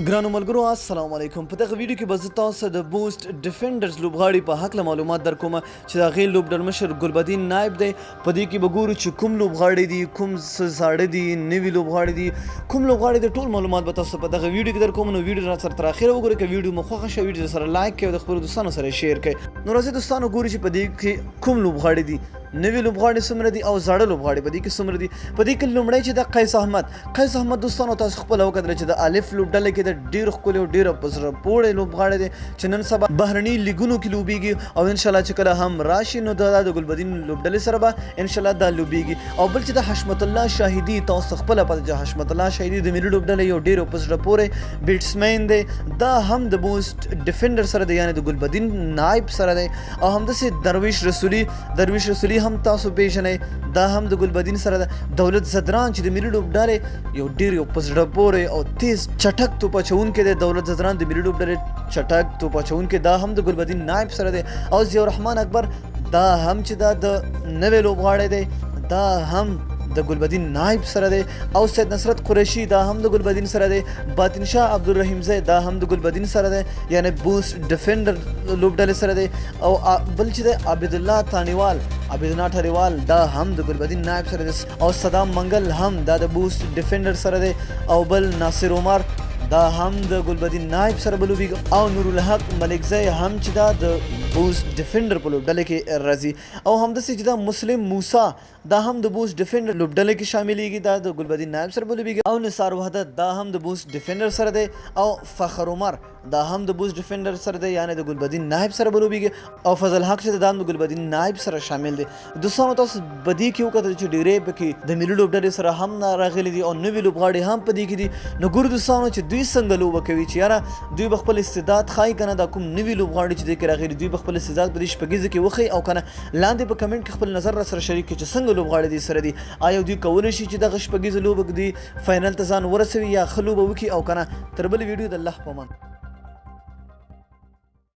ګرانو ملګرو السلام علیکم. په دغه ویډیو کې به زه تاسو ته د بوسټ ډیفندرز لوبغاړي په هکله معلومات درکوم چې د هغې لوبډلمشر ګلبدین نایب دی. په دې کې به ګورو چې کوم لوبغاړي دي، کوم څه زاړه دي، نوي لوبغاړي دي، کوم لوبغاړي دي، ټول معلومات به تاسو په دغه ویډیو کې درکوم. نو ویډیو را سره تر اخره وګورئ. که ویډیو مو خوښه شوه، ویډیو سره لایک کړئ او د خپلو دوستانو سره شیر کړئ. نو راځئ دوستانو، ګورو چې په دې کې کوم لوبغاړي دي، نوي لوبغاړي څومره دي او زاړه لوبغاړي په دې کې څومره دي. په دې کې لومړی چې د قیس احمد، قیس احمد دوستانو تاسو خپله وکتل چې د الف لوبډله کې د ډیر ښکلی او ډیر په زړه پورې لوبغاړی دی چې نن سبا بهرني لیګونو کې لوبیږي او ان شاء الله چې کله هم راشي نو دا د ګلبدین لوبډلې سره به ان شاء الله دا لوبیږي. او بل چې د حشمت الله شاهدي، تاسو خپله پته چې حشمت الله شاهدي د ملي لوبډلې یو ډیر په زړه پورې بیټسمین دی، دا هم د بوسټ ډیفندر سره دی، یعنی د ګلبدین نایب سره دی. او همداسې درویش رسولي، درویش رسولي هم تاسو پیژنئ، دا هم د ګلبدین سره ده. دولت ځدران چې د ملي لوبډلې یو ډیر یو په زړه پورې او تیز چټک توپ اچونکی دی، دولت ځدران د ملي لوبډلې چټک توپ اچونکی، دا هم د ګلبدین نایب سره دی. او ضیاء الرحمن اکبر، دا هم چې دا د نوی لوبغاړی دی، دا هم د ګلبدین نایب سره دی. او سید نصرت قریشي، دا هم د ګلبدین سره دی. باطن شاه عبدالرحیم زی، دا هم د ګلبدین سره دی، یعنی بوس ډیفندر لوبډلې سره دی. او بل چې دی عبدالله تانیوال، عبدالله تانیوال دا هم د ګلبدین نایب سره دی. او صدام منګل هم دا د بوس ډیفندر سره دی. او بل ناصر عمر، دا هم د ګلبدین نایب سره به لوبیږي. او نورالحق ملکزی هم چې دا د بوس ډیفندر په لوبډله کې راځي. او همداسې چې دا مسلم موسی، دا هم د بوس ډیفندر لوبډله کې شاملیږي، دا د ګلبدین نایب سره به لوبیږي. او نثار وحدت، دا هم د بوس ډیفندر سره دی. او فخر عمر، دا هم د بوس ډیفندر سره دی، یعنی د ګلبدین نایب سره به لوبیږي. او فضل حق چې دا هم د ګلبدین نایب سره شامل دی. دوستانو تاسو په دې کې وکتل چې ډیری پکې د ملي لوبډلې سره هم نه راغلي دي او نوي لوبغاړي هم په دې کې دي. نو ګورو دوستانو چې دوی څنګه لوبه کوي، چې یاره دوی به خپل استعداد ښایي که نه، دا کوم نوي لوبغاړي چې دې کې راغلي دوی به خپل استعداد په دې شپږیزه کې وښیي او که نه. لاندې په کمنټ کې خپل نظر را سره شریک کړئ چې څنګه لوبغاړي دې سره دي، آیا دوی کولی شي چې دغه شپږیزه لوبه کې دوی فاینل ته ځان ورسوي یا ښه لوبه وکړي او که نه. تر بلې ویډیو د الله په امان.